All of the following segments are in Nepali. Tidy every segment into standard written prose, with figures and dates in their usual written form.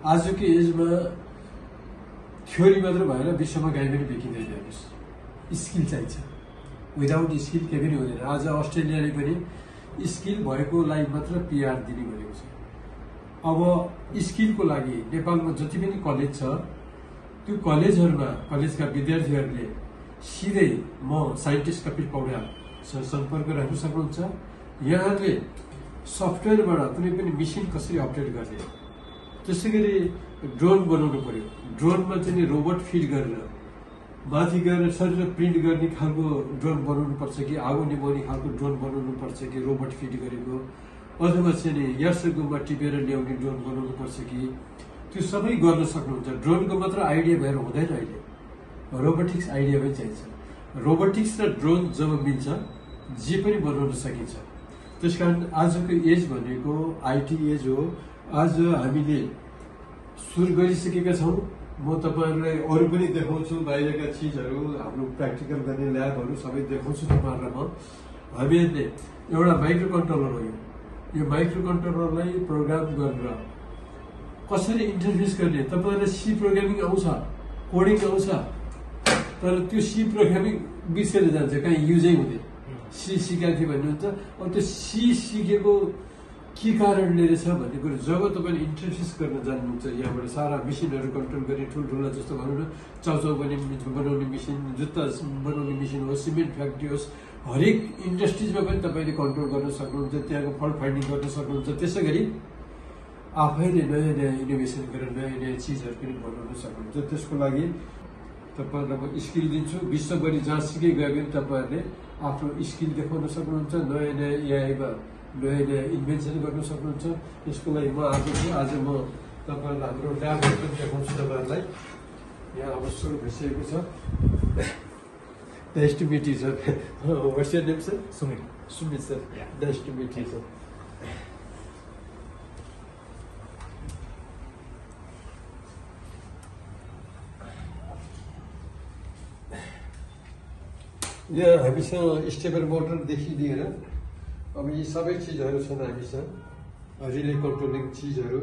आजको एजमा थ्योरी मात्र भएर विश्वमा गाई पनि बेचिँदैन हेर्नुहोस्, स्किल चाहिन्छ। विदाउट स्किल केही पनि हुँदैन। आज अस्ट्रेलियाले पनि स्किल भएकोलाई मात्र पिआर दिने भनेको छ। अब स्किलको लागि नेपालमा जति पनि कलेज छ त्यो कलेजहरूमा कलेजका विद्यार्थीहरूले सिधै म साइन्टिस्ट कपिल पौड्यालसँग सम्पर्क राख्न सक्नुहुन्छ। यहाँले सफ्टवेयरबाट कुनै पनि मेसिन कसरी अपडेट गर्ने, त्यसै गरी ड्रोन बनाउनु पर्यो। ड्रोनमा चाहिँ रोबोट फिट गरेर माथि गएर शरीर प्रिन्ट गर्ने खालको ड्रोन बनाउनु पर्छ कि आगो निभाउने खालको ड्रोन बनाउनु पर्छ कि रोबोट फिट गरेको, अथवा चाहिँ यार्सकोमा टिपेर ल्याउने ड्रोन बनाउनु पर्छ कि, त्यो सबै गर्न सक्नुहुन्छ। ड्रोनको मात्र आइडिया भएर हुँदैन, अहिले रोबोटिक्स आइडिया पनि चाहिन्छ। रोबोटिक्स र ड्रोन जब मिल्छ जे पनि बनाउन सकिन्छ। त्यसकारण आजको एज भनेको आइटी एज हो। आज हामीले सुरु गरिसकेका छौँ। म तपाईँहरूलाई अरू पनि देखाउँछु, बाहिरका चिजहरू, हाम्रो प्र्याक्टिकल गर्ने ल्याबहरू सबै देखाउँछु तपाईँहरूलाई। हामीहरूले एउटा माइक्रो कन्ट्रोलर हो। यो माइक्रो कन्ट्रोलरलाई प्रोग्राम गरेर कसरी इन्टरफेस गर्ने, तपाईँहरूलाई सी प्रोग्रामिङ आउँछ, कोडिङ आउँछ, तर त्यो सी प्रोग्रामिङ बिर्सेर जान्छ, कहीँ युजै हुँदैन। सी सिकाएको थियो भन्नुहुन्छ। अब त्यो सी सिकेको के कारणले रहेछ भन्ने कुरो जब तपाईँले इन्टरफेस गर्न जान्नुहुन्छ, यहाँबाट सारा मेसिनहरू कन्ट्रोल गर्ने, ठुल्ठुला जस्तो भनौँ न, चाउचाउ बनाउने मेसिन, जुत्ता बनाउने मेसिन होस्, सिमेन्ट फ्याक्ट्री होस्, हरेक इन्डस्ट्रिजमा पनि तपाईँले कन्ट्रोल गर्न सक्नुहुन्छ, त्यहाँको फल्ट फाइन्डिङ गर्न सक्नुहुन्छ। त्यसै गरी आफैले नयाँ नयाँ इनोभेसन गरेर नयाँ नयाँ चिजहरू पनि बनाउन सक्नुहुन्छ। त्यसको लागि तपाईँहरूलाई म स्किल दिन्छु। विश्वभरि जहाँ सिकै गए पनि तपाईँहरूले आफ्नो स्किल देखाउन सक्नुहुन्छ, नयाँ नयाँ एआईमा नयाँ नयाँ इन्भेन्सन गर्न सक्नुहुन्छ। यसको लागि म आज म तपाईँहरूलाई हाम्रो ल्याबहरू पनि देखाउँछु तपाईँहरूलाई। यहाँ अब सुरु भइसकेको छ। Nice to meet you sir. What's your name sir? Sumit. Sumit sir, nice to meet you sir. यहाँ हामीसँग स्टेबल मोटरदेखि लिएर अब यी सबै चिजहरू छन् हामीसँग, रिले कन्ट्रोलिङ चिजहरू,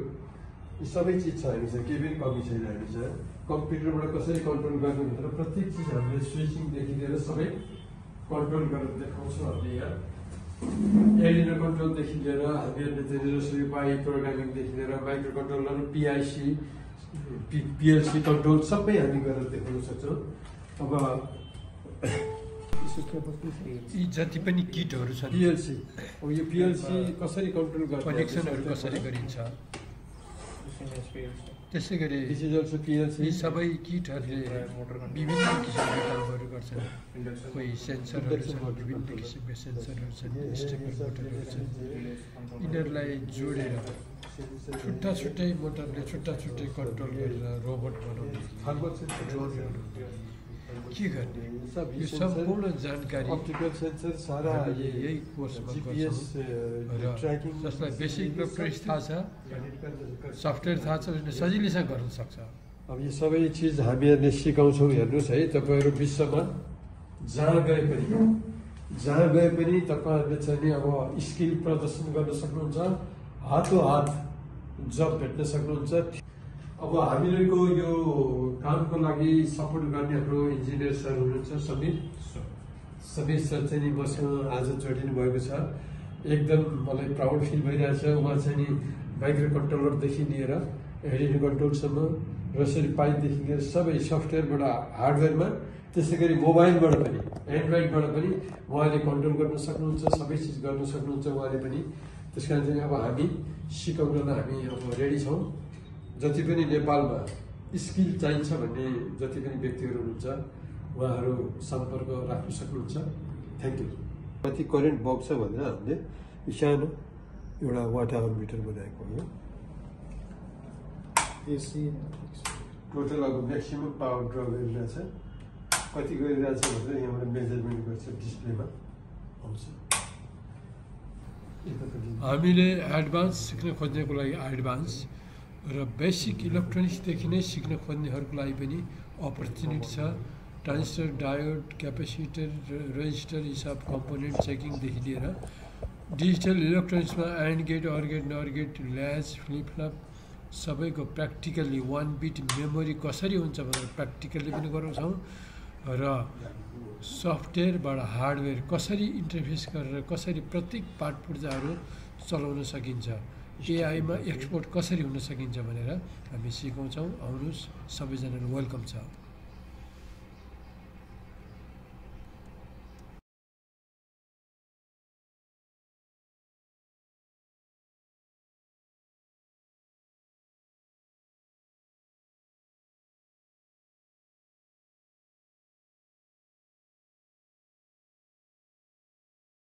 यी सबै चिज छ हामीसँग, केही पनि कमी छैन हामीसँग। कम्प्युटरबाट कसरी कन्ट्रोल गर्ने भनेर प्रत्येक चिज हामीले स्विचिङदेखि लिएर सबै कन्ट्रोल गरेर देखाउँछौँ हामीले। यहाँ एडिनो कन्ट्रोलदेखि लिएर हामीहरूले चाहिँ जसरी पाई प्रोग्रामिङदेखि लिएर माइक्रो कन्ट्रोलर, पिआइसी, पिएलसी कन्ट्रोल सबै हामी गरेर देखाउन सक्छौँ। अब यी जति पनि किटहरू छन्, पिएलसी, अब यो पिएलसी कसरी कन्ट्रोल गर्छ, कनेक्सनहरू कसरी गरिन्छ, त्यसै गरी यी सबै किटहरूले विभिन्न किसिमका कामहरू गर्छन्। कोही सेन्सरहरू छन्, विभिन्न किसिमका सेन्सरहरू छन्, स्टेबल मोटरहरू छन्। यिनीहरूलाई जोडेर छुट्टा छुट्टै मोटरले छुट्टा छुट्टै कन्ट्रोल गरेर रोबोट बनाउने, ड्रोन बनाउने, के गर्ने, यो सम्पूर्ण जानकारी अप्टिकल सेन्सर सारा यही कोर्समा गर्छौँ। र जसलाई बेसिक इलेक्ट्रोनिक्स थाहा छ, सफ्टवेयर थाहा छ, उसले सजिलैसँग गर्न सक्छ। अब यो सबै चिज हामीहरूले सिकाउँछौँ। हेर्नुहोस् है, तपाईँहरू विश्वमा जहाँ गए पनि तपाईँहरूले चाहिँ अब स्किल प्रदर्शन गर्न सक्नुहुन्छ, हात जब भेट्न सक्नुहुन्छ। अब हामीहरूको यो कामको लागि सपोर्ट गर्ने हाम्रो इन्जिनियर सर हुनुहुन्छ समीर सर चाहिँ नि मसँग आज जोडिनु भएको छ। एकदम मलाई प्राउड फिल भइरहेछ। उहाँ चाहिँ नि माइक्रो कन्ट्रोलरदेखि लिएर एडिनो कन्ट्रोलसम्म, रसरी पाइपदेखि लिएर सबै सफ्टवेयरबाट हार्डवेयरमा, त्यसै गरी मोबाइलबाट पनि, एन्ड्रोइडबाट पनि उहाँले कन्ट्रोल गर्न सक्नुहुन्छ, सबै चिज गर्न सक्नुहुन्छ उहाँले पनि। त्यस कारण चाहिँ अब हामी सिकाउनलाई हामी अब रेडी छौँ। जति पनि नेपालमा स्किल चाहिन्छ भन्ने जति पनि व्यक्तिहरू हुनुहुन्छ उहाँहरू सम्पर्क राख्न सक्नुहुन्छ। Thank you. कति करेन्ट बग्छ भनेर हामीले सानो एउटा वाट आवर मिटर बनाएको हो। एसी टोटल अब म्याक्सिमम पावर ड्र गरिरहेछ, कति गरिरहेछ भनेर यहाँबाट मेजरमेन्ट गर्छ, डिस्प्लेमा आउँछ। हामीले एडभान्स सिक्न खोज्नेको लागि एडभान्स र बेसिक इलेक्ट्रोनिक्सदेखि नै सिक्न खोज्नेहरूको लागि पनि अपर्च्युनिटी छ। ट्रान्जिस्टर, डायोड, क्यापेसिटर, रेजिस्टर, यी सब कम्पोनेन्ट चेकिङदेखि लिएर डिजिटल इलेक्ट्रोनिक्समा AND gate, OR gate, NOR gate, latch, flip flop, सबैको प्र्याक्टिकल्ली 1 बिट मेमोरी कसरी हुन्छ भनेर प्र्याक्टिकल्ली पनि गराउँछौँ र सफ्टवेयरबाट हार्डवेयर कसरी इन्टरफेस गरेर कसरी प्रत्येक पार्ट पुर्जाहरू चलाउन सकिन्छ, एआईमा एक्सपोर्ट कसरी हुन सकिन्छ भनेर हामी सिकाउँछौँ। आउनुहोस्, सबैजनालाई वेलकम छ।